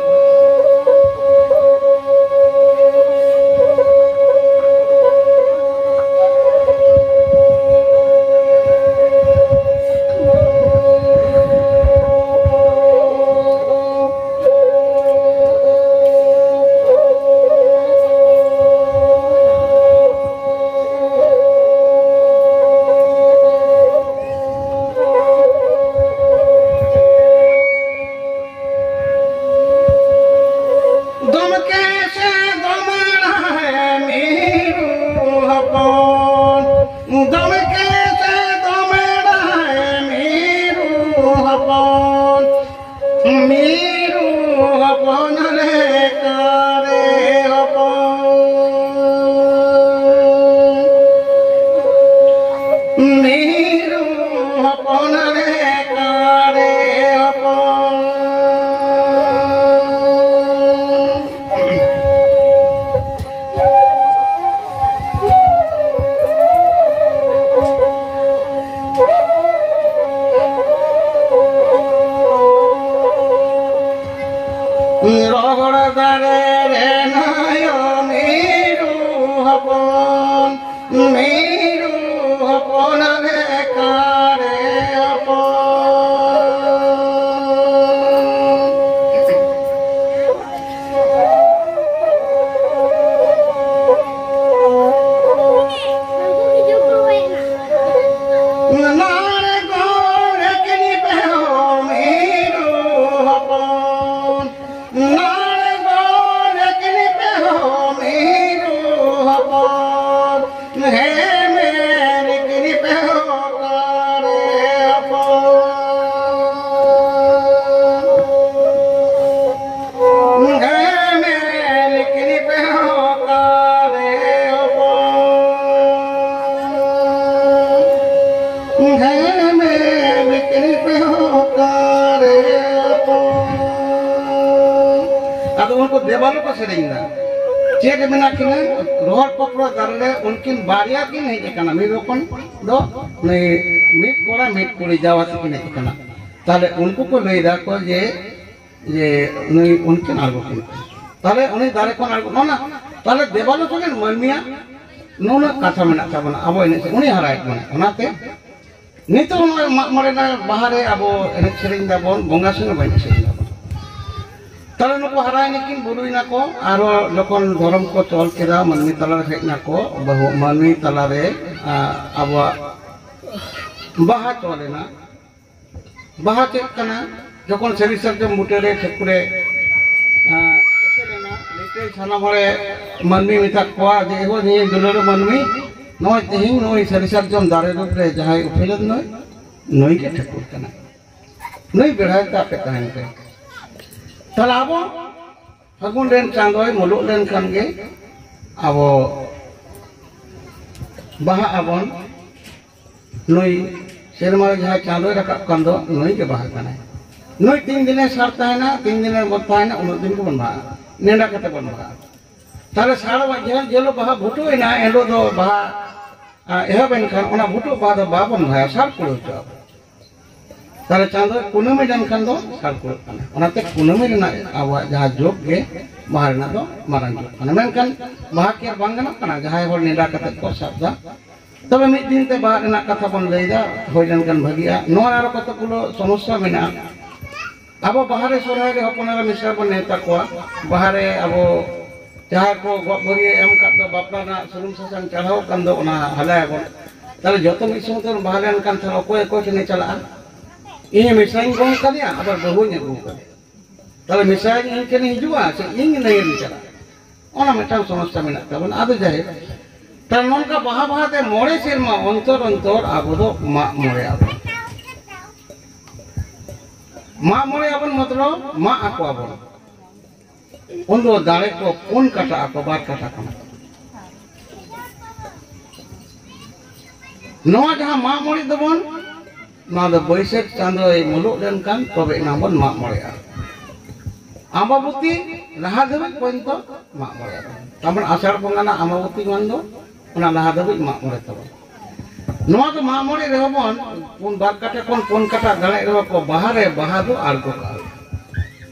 ᱫᱚᱢᱠᱮ ᱥᱮ ᱫᱚᱢᱲᱟᱭ ᱢᱤᱨᱩ ᱦᱚᱯᱚᱱ, ᱫᱚᱢᱠᱮ ᱥᱮ ᱫᱚᱢᱲᱟᱭ ᱢᱤᱨᱩ ᱦᱚᱯᱚᱱ, ᱢᱤᱨᱩ ᱦᱚᱯᱚᱱ ᱨᱮ ᱠᱟᱨᱮ ᱦᱚᱯᱚᱱ᱾ ᱢᱤᱨᱩ ᱦᱚᱯᱚᱱ ᱨᱮ ᱠᱟᱨᱮ ᱦᱚᱯᱚᱱ᱾ ᱨᱚᱦᱚᱲ ᱫᱟᱨᱮ ᱨᱮ ᱱᱟᱭᱚ ᱢᱤᱨᱩ ᱦᱚᱯᱚᱱ, ᱢᱤᱨᱩ ᱦᱚᱯᱚᱱ ᱨᱮ ᱠᱟᱨᱮ ᱦᱚᱯᱚᱱ᱾ ᱱᱟᱲᱜᱚᱱ ᱠᱤᱱᱤ ᱯᱮ ᱦᱚ ᱢᱤᱨᱩ ᱦᱚᱯᱚᱱ, ᱦᱮᱢᱮᱨ ᱠᱤᱱᱤ ᱯᱮ ᱦᱚ ᱠᱟᱲᱮ ᱦᱚᱯᱚᱱ, ᱦᱮᱢᱮᱨ ᱠᱤᱱᱤ ᱯᱮ ᱦᱚ ᱠᱟᱲᱮ ᱦᱚᱯᱚᱱ᱾ ᱦᱮᱢᱮᱨ ᱠᱤᱱᱤ ᱯᱮ ᱦᱚ ᱠᱟᱲᱮ ᱦᱚᱯᱚᱱ᱾ ᱟᱫᱚ ᱩᱱᱠᱩ ᱫᱮᱵᱟᱞᱳ ᱠᱚ ᱥᱮᱨᱮᱧ ᱮᱫᱟ᱾ ᱪᱮᱫ ᱮ ᱢᱮᱱᱟ ᱠᱤᱱᱟ? ᱨᱚᱦᱚᱲ ᱯᱚᱠᱲᱚ ᱫᱟᱨᱮ ᱨᱮ ᱩᱱᱠᱤᱱ ᱵᱟᱨᱭᱟ ᱠᱤᱱ ᱦᱮᱡ ᱟᱠᱟᱱᱟ, ᱢᱤᱫ ᱦᱚᱯᱚᱱ ᱫᱚ ᱱᱩᱭ ᱢᱤᱫ ᱠᱚᱲᱟ ᱢᱤᱫ ᱠᱩᱲᱤ ᱡᱟᱣᱟ ᱛᱮᱠᱤᱱ ᱦᱮᱡ ᱟᱠᱟᱱᱟ᱾ ᱛᱟᱦᱞᱮ ᱩᱱᱠᱩ ᱠᱚ ᱞᱟᱹᱭ ᱫᱟ ᱠᱚ ᱡᱮ, ᱡᱮ ᱱᱩᱭ ᱩᱱᱠᱤᱱ ᱟᱬᱜᱚ ᱠᱤᱱ ᱠᱟᱱᱟ᱾ ᱛᱟᱦᱞᱮ ᱩᱱᱤ ᱫᱟᱨᱮ ᱠᱷᱚᱱ ᱟᱬᱜᱚ, ᱚᱱᱟ ᱛᱟᱦᱞᱮ ᱫᱮᱵᱟᱞᱳ ᱠᱚ ᱧᱮᱞ ᱢᱟᱹᱱᱢᱤᱭᱟᱜ ᱱᱩᱱᱟᱹᱜ ᱠᱟᱛᱷᱟ ᱢᱮᱱᱟᱜ ᱛᱟᱵᱚᱱᱟ, ᱟᱵᱚ ᱮᱱᱮᱡ ᱥᱮᱨᱮᱧ, ᱩᱱᱤ ᱦᱟᱨᱟᱭᱮᱫ ᱵᱚᱱᱟ᱾ ᱚᱱᱟᱛᱮ ᱱᱤᱛᱚᱜ ᱱᱚᱜᱼᱚᱭ ᱢᱟᱜ ᱢᱚᱬᱮ ᱨᱮᱱᱟᱜ ᱵᱟᱦᱟ ᱨᱮ ᱟᱵᱚ ᱮᱱᱮᱡ ᱥᱮᱨᱮᱧ ᱫᱟᱵᱚᱱ, ᱵᱚᱸᱜᱟ ᱥᱚᱸᱜᱮ ᱵᱚᱱ ᱮᱱᱮᱡ ᱥᱮᱨᱮᱧ ᱫᱟᱵᱚᱱ᱾ ᱛᱟᱦᱞᱮ ᱱᱩᱠᱩ ᱦᱟᱨᱟᱭᱮᱱᱟ ᱠᱤᱱ, ᱵᱩᱨᱩᱭᱮᱱᱟ ᱠᱚ, ᱟᱨᱦᱚᱸ ᱡᱚᱠᱷᱚᱱ ᱫᱷᱚᱨᱚᱢ ᱠᱚ ᱪᱚᱞ ᱠᱮᱫᱟ, ᱢᱟᱹᱱᱢᱤ ᱛᱟᱞᱟᱨᱮ ᱦᱮᱡ ᱱᱟᱠᱚ, ᱵᱟᱹᱦᱩ ᱢᱟᱹᱱᱢᱤ ᱛᱟᱞᱟᱨᱮ, ᱟ, ᱟᱵᱚᱣᱟᱜ ᱵᱟᱦᱟ ᱪᱚᱞ ᱮᱱᱟ᱾ ᱵᱟᱦᱟ ᱪᱮᱫ ᱠᱟᱱᱟ? ᱡᱚᱠᱷᱚᱱ ᱥᱟᱹᱨᱤ ᱥᱟᱨᱡᱚᱢ ᱵᱩᱴᱟᱹ ᱨᱮ ᱴᱷᱟᱹᱠᱩᱨᱮ, ᱟ, ᱩᱯᱮᱞ ᱮᱱᱟ, ᱱᱤᱛᱚᱜ ᱥᱟᱱᱟᱢ ᱦᱚᱲᱮ ᱢᱟᱹᱱᱢᱤ ᱢᱮᱛᱟ ᱠᱚᱣᱟ ᱡᱮ, "ᱮᱦᱳ, ᱱᱤᱭᱟᱹ ᱫᱩᱞᱟᱹᱲ ᱢᱟᱹᱱᱢᱤ, ᱱᱚᱜᱼᱚᱭ ᱛᱮᱦᱮᱧ ᱱᱩᱭ ᱥᱟᱹᱨᱤ ᱥᱟᱨᱡᱚᱢ ᱫᱟᱨᱮ ᱨᱩᱯ ᱨᱮ ᱡᱟᱦᱟᱸᱭ ᱩᱯᱮᱞᱮᱱ ᱱᱩᱭ, ᱱᱩᱭ ᱜᱮ ᱴᱷᱟᱹᱠᱩᱨ ᱠᱟᱱᱟᱭ᱾ ᱱᱩᱭ ᱵᱮᱲᱦᱟᱭ ᱛᱮ ᱟᱯᱮ ᱛᱟᱦᱮᱱ ᱯᱮ᱾" ᱛᱟᱦᱞᱮ ᱟᱵᱚ ᱯᱷᱟᱹᱜᱩᱱ ᱨᱮᱱ ᱪᱟᱸᱫᱚᱭ ᱢᱩᱞᱩᱜ ᱞᱮᱱᱠᱷᱟᱱ ᱜᱮ ᱟᱵᱚ ᱵᱟᱦᱟᱜ ᱟᱵᱚᱱ᱾ ᱱᱩᱭ ᱥᱮᱨᱢᱟ ᱨᱮ ᱡᱟᱦᱟᱸᱭ ᱪᱟᱸᱫᱚᱭ ᱨᱟᱠᱟᱵ ᱠᱟᱱ ᱫᱚ, ᱱᱩᱭ ᱜᱮ ᱵᱟᱦᱟ ᱠᱟᱱᱟᱭ᱾ ᱱᱩᱭ ᱛᱤᱱ ᱫᱤᱱᱮ ᱥᱟᱨ ᱛᱟᱦᱮᱱᱟ, ᱛᱤᱱ ᱫᱤᱱᱮ ᱵᱚᱱ ᱛᱟᱦᱮᱱᱟ, ᱩᱱᱟᱹᱜ ᱫᱤᱱ ᱜᱮᱵᱚᱱ ᱵᱟᱦᱟᱜᱼᱟ᱾ ᱱᱮᱰᱟ ᱠᱟᱛᱮ ᱵᱚᱱ ᱵᱟᱦᱟᱜᱼᱟ᱾ ᱛᱟᱦᱞᱮ ᱥᱟᱲ ᱵᱟᱡᱟᱣ ᱡᱮ ᱦᱤᱞᱳᱜ ᱵᱟᱦᱟ ᱵᱷᱩᱴᱩᱜ ᱮᱱᱟ, ᱮᱱ ᱦᱤᱞᱳᱜ ᱫᱚ ᱵᱟᱦᱟ, ᱟ, ᱮᱦᱚᱵ ᱮᱱᱠᱷᱟᱱ ᱚᱱᱟ ᱵᱷᱩᱴᱩᱜ ᱵᱟᱦᱟ ᱫᱚ ᱵᱟᱵᱚᱱ ᱵᱟᱦᱟᱭᱟ, ᱥᱟᱲ ᱠᱩᱲᱟᱹᱣ ᱦᱚᱪᱚ ᱟᱵᱚᱱ᱾ ᱛᱟᱦᱞᱮ ᱪᱟᱸᱫᱚ ᱠᱩᱱᱟᱹᱢᱤ ᱞᱮᱱᱠᱷᱟᱱ ᱫᱚ ᱥᱟᱲ ᱠᱩᱲᱟᱹᱜ ᱠᱟᱱᱟ᱾ ᱚᱱᱟᱛᱮ ᱠᱩᱱᱟᱹᱢᱤ ᱨᱮᱱᱟᱜ ᱟᱵᱚᱣᱟᱜ ᱡᱟᱦᱟᱸ ᱡᱳᱜᱽ ᱜᱮ ᱵᱟᱦᱟ ᱨᱮᱱᱟᱜ ᱫᱚ ᱢᱟᱨᱟᱝ ᱡᱳᱜᱽ ᱠᱟᱱᱟ᱾ ᱢᱮᱱᱠᱷᱟᱱ ᱵᱟᱦᱟ ᱠᱤ ᱟᱨ ᱵᱟᱝ ᱜᱟᱱᱚᱜ ᱠᱟᱱᱟ? ᱡᱟᱦᱟᱸᱭ ᱦᱚᱲ ᱱᱮᱰᱟ ᱠᱟᱛᱮ ᱠᱚ ᱥᱟᱵ ᱫᱟ, ᱛᱚᱵᱮ ᱢᱤᱫ ᱫᱤᱱ ᱛᱮ ᱵᱟᱦᱟ ᱨᱮᱱᱟᱜ ᱠᱟᱛᱷᱟ ᱵᱚᱱ ᱞᱟᱹᱭ ᱫᱟ, ᱦᱩᱭ ᱞᱮᱱᱠᱷᱟᱱ ᱵᱷᱟᱹᱜᱤᱜᱼᱟ᱾ ᱱᱚᱣᱟ ᱟᱨᱚ ᱠᱚᱛᱚ ᱜᱩᱞᱳ ᱥᱚᱢᱚᱥᱥᱟ ᱢᱮᱱᱟᱜᱼᱟ᱾ ᱟᱵᱚ ᱵᱟᱦᱟ ᱨᱮ, ᱥᱚᱨᱦᱟᱭ ᱨᱮ ᱦᱚᱯᱚᱱ ᱮᱨᱟ ᱢᱤᱥᱨᱟ ᱵᱚᱱ ᱱᱮᱣᱛᱟ ᱠᱚᱣᱟ᱾ ᱵᱟᱦᱟ ᱨᱮ ᱟᱵᱚ ᱡᱟᱦᱟᱸᱭ ᱠᱚ ᱜᱚᱜ ᱵᱷᱟᱹᱨᱭᱟᱹ ᱮᱢ ᱠᱟᱜ ᱫᱚ ᱵᱟᱯᱞᱟ ᱨᱮᱱᱟᱜ ᱥᱩᱱᱩᱢ ᱥᱟᱥᱟᱝ ᱪᱟᱲᱦᱟᱣ ᱠᱟᱱ ᱫᱚ, ᱚᱱᱟ ᱦᱟᱞᱟᱭᱟᱵᱚᱱ᱾ ᱛᱟᱦᱞᱮ ᱡᱚᱛᱚ ᱢᱤᱫ ᱥᱚᱸᱜᱮ ᱛᱮᱵᱚᱱ ᱵᱟᱦᱟ ᱞᱮᱱᱠᱷᱟᱱ ᱛᱟᱦᱞᱮ ᱚᱠᱚᱭ ᱚᱠᱚᱭ ᱴᱷᱮᱱᱮ ᱪᱟᱞᱟᱜᱼᱟ? ᱤᱧ ᱢᱤᱥᱨᱟᱧ ᱜᱚᱝ ᱠᱟᱫᱮᱭᱟ, ᱟᱵᱟᱨ ᱵᱟᱹᱦᱩᱧ ᱟᱹᱜᱩ ᱠᱟᱫᱮᱭᱟ᱾ ᱛᱟᱦᱞᱮ ᱢᱮᱥᱟᱭ ᱤᱧ ᱴᱷᱮᱱ ᱦᱤᱡᱩᱜᱼᱟ ᱥᱮ ᱤᱧ ᱱᱟᱹᱭᱦᱟᱹᱨ ᱤᱧ ᱪᱟᱞᱟᱜᱼᱟ? ᱚᱱᱟ ᱢᱤᱫᱴᱟᱝ ᱥᱚᱢᱚᱥᱥᱟ ᱢᱮᱱᱟᱜ ᱛᱟᱵᱚᱱᱟ᱾ ᱟᱫᱚ ᱡᱟᱭᱦᱳᱠ, ᱛᱟᱦᱞᱮ ᱱᱚᱝᱠᱟ ᱵᱟᱦᱟ ᱵᱟᱦᱟ ᱛᱮ ᱢᱚᱬᱮ ᱥᱮᱨᱢᱟ ᱚᱱᱛᱚᱨ ᱚᱱᱛᱚᱨ ᱟᱵᱚ ᱫᱚ ᱢᱟᱜ ᱢᱚᱬᱮ ᱟᱵᱚᱱ᱾ ᱢᱟᱜ ᱢᱚᱬᱮ ᱟᱵᱚᱱ ᱢᱚᱛᱞᱚᱵ ᱢᱟᱜ ᱟᱠᱚᱣᱟ ᱵᱚᱱ᱾ ᱩᱱ ᱫᱚ ᱫᱟᱲᱮ ᱠᱚ ᱯᱩᱱ ᱠᱟᱴᱟᱜ ᱟᱠᱚ, ᱵᱟᱨ ᱠᱟᱴᱟ ᱠᱷᱚᱱ᱾ ᱱᱚᱣᱟ ᱡᱟᱦᱟᱸ ᱢᱟᱜ ᱢᱚᱬᱮ ᱫᱚᱵᱚᱱ, ᱱᱚᱣᱟ ᱫᱚ ᱵᱟᱹᱭᱥᱟᱹᱠᱷ ᱪᱟᱸᱫᱳᱭ ᱢᱩᱞᱩᱜ ᱞᱮᱱᱠᱷᱟᱱ ᱛᱚᱵᱮ ᱮᱱᱟᱝ ᱵᱚᱱ ᱢᱟᱜ ᱢᱚᱬᱮᱜᱼᱟ᱾ ᱟᱢᱵᱟᱵᱚᱛᱤ ᱞᱟᱦᱟ ᱫᱷᱟᱹᱵᱤᱡ ᱯᱚᱨᱡᱚᱱᱛᱚ ᱢᱟᱜ ᱢᱚᱬᱮ ᱟᱵᱚᱱ᱾ ᱛᱟᱨᱢᱟᱱᱮ ᱟᱥᱟᱲ ᱵᱚᱸᱜᱟ ᱨᱮᱱᱟᱜ ᱟᱢᱵᱟᱵᱚᱛᱤ ᱢᱟᱱ ᱫᱚ ᱚᱱᱟ ᱞᱟᱦᱟ ᱫᱷᱟᱹᱵᱤᱡ ᱢᱟᱜ ᱢᱚᱬᱮ ᱛᱟᱵᱚᱱ᱾ ᱱᱚᱣᱟ ᱫᱚ ᱢᱟᱜ ᱢᱚᱬᱮ ᱨᱮᱦᱚᱸ ᱵᱚᱱ ᱯᱩᱱ, ᱵᱟᱨ ᱠᱟᱴᱟ ᱠᱷᱚᱱ ᱯᱩᱱ ᱠᱟᱴᱟ ᱫᱟᱲᱮᱜ ᱨᱮᱦᱚᱸ ᱠᱚ ᱵᱟᱦᱟ ᱨᱮ ᱵᱟᱦᱟ ᱫᱚ ᱟᱬᱜᱚ ᱠᱟᱜᱼᱟ᱾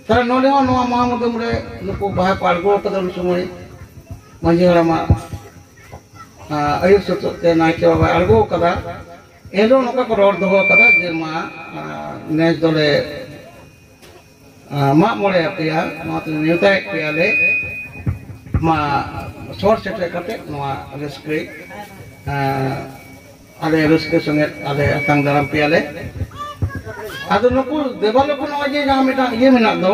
ᱛᱟᱦᱞᱮ ᱱᱚᱰᱮ ᱦᱚᱸ ᱱᱚᱣᱟ ᱢᱟᱦᱟ ᱢᱩᱫᱟᱹᱢ ᱨᱮ ᱱᱩᱠᱩ ᱵᱟᱦᱟ ᱠᱚ ᱟᱬᱜᱚ ᱠᱟᱫᱟ, ᱩᱱ ᱥᱚᱢᱚᱭ ᱢᱟᱹᱡᱷᱤ ᱦᱟᱲᱟᱢᱟᱜ, ᱟᱸ, ᱟᱹᱭᱩᱨ ᱥᱩᱛᱩᱜ ᱛᱮ ᱱᱟᱭᱠᱮ ᱵᱟᱵᱟᱭ ᱟᱬᱜᱚ ᱠᱟᱫᱟ᱾ ᱮᱱᱨᱮᱦᱚᱸ ᱱᱚᱝᱠᱟ ᱠᱚ ᱨᱚᱲ ᱫᱚᱦᱚ ᱠᱟᱫᱟ ᱡᱮ, ᱢᱟ, ᱟᱸ, ᱱᱮᱥ ᱫᱚᱞᱮ, ᱟᱸ, ᱢᱟᱜ ᱢᱚᱬᱮ ᱟᱯᱮᱭᱟ, ᱱᱚᱣᱟ ᱛᱮ ᱱᱮᱣᱛᱟᱭᱮᱫ ᱯᱮᱭᱟᱞᱮ᱾ ᱢᱟ, ᱥᱚᱦᱚᱨ ᱥᱮᱴᱮᱨ ᱠᱟᱛᱮ ᱱᱚᱣᱟ ᱨᱟᱹᱥᱠᱟᱹᱭ, ᱟᱸ, ᱟᱞᱮ ᱨᱟᱹᱥᱠᱟᱹ ᱥᱚᱸᱜᱮ ᱟᱞᱮ ᱟᱛᱟᱝ ᱫᱟᱨᱟᱢ ᱯᱮᱭᱟᱞᱮ᱾ ᱟᱫᱚ ᱱᱩᱠᱩ ᱫᱮᱵᱟ ᱞᱳᱠ ᱱᱚᱜᱼᱚᱭ ᱡᱮ ᱡᱟᱦᱟᱸ ᱢᱤᱫᱴᱟᱝ ᱤᱭᱟᱹ ᱢᱮᱱᱟᱜ ᱫᱚ,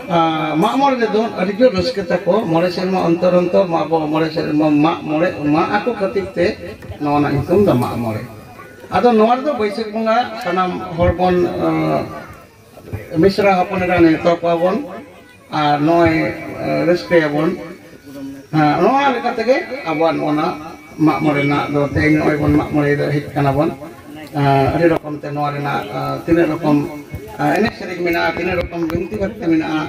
ᱟᱸ, ᱢᱟᱜ ᱢᱚᱬᱮ ᱨᱮᱫᱚ ᱟᱹᱰᱤ ᱡᱳᱨ ᱨᱟᱹᱥᱠᱟᱹ ᱛᱟᱠᱚ᱾ ᱢᱚᱬᱮ ᱥᱮᱨᱢᱟ ᱚᱱᱛᱚᱨ ᱚᱱᱛᱚᱨ ᱢᱟ ᱟᱵᱚ ᱢᱚᱬᱮ ᱥᱮᱨᱢᱟ ᱢᱟᱜ ᱢᱚᱬᱮ, ᱢᱟᱜ ᱟᱠᱚ ᱠᱷᱟᱹᱛᱤᱨ ᱛᱮ ᱱᱚᱣᱟ ᱨᱮᱱᱟᱜ ᱧᱩᱛᱩᱢ ᱫᱚ ᱢᱟᱜ ᱢᱚᱬᱮ᱾ ᱟᱫᱚ ᱱᱚᱣᱟ ᱨᱮᱫᱚ ᱵᱟᱹᱭᱥᱟᱹᱠᱷ ᱵᱚᱸᱜᱟ ᱥᱟᱱᱟᱢ ᱦᱚᱲ ᱵᱚᱱ, ᱟᱸ, ᱢᱤᱥᱨᱟ ᱦᱚᱯᱚᱱ ᱮᱨᱟ ᱱᱮᱣᱛᱟ ᱠᱚᱣᱟ ᱵᱚᱱ᱾ ᱟᱨ ᱱᱚᱜᱼᱚᱭ, ᱮ, ᱨᱟᱹᱥᱠᱟᱹᱭᱟᱵᱚᱱ᱾ ᱦᱮᱸ, ᱱᱚᱣᱟ ᱞᱮᱠᱟ ᱛᱮᱜᱮ ᱟᱵᱚᱣᱟᱜ ᱱᱚᱜᱼᱚ ᱱᱟ ᱢᱟᱜ ᱢᱚᱬᱮ ᱨᱮᱱᱟᱜ ᱫᱚ ᱛᱮᱦᱮᱧ ᱱᱚᱜᱼᱚᱭ ᱵᱚᱱ ᱢᱟᱜ ᱢᱚᱬᱮ ᱫᱚ ᱦᱮᱡ ᱠᱟᱱᱟ ᱵᱚᱱ᱾ ᱮ, ᱟᱹᱰᱤ ᱨᱚᱠᱚᱢ ᱛᱮ ᱱᱚᱣᱟ ᱨᱮᱱᱟᱜ, ᱮ, ᱛᱤᱱᱟᱹᱜ ᱨᱚᱠᱚᱢ, ᱮ, ᱮᱱᱮᱡ ᱥᱮᱨᱮᱧ ᱢᱮᱱᱟᱜᱼᱟ, ᱛᱤᱱᱟᱹᱜ ᱨᱚᱠᱚᱢ ᱵᱤᱱᱛᱤ ᱵᱟᱠᱷᱮᱬ ᱢᱮᱱᱟᱜᱼᱟ᱾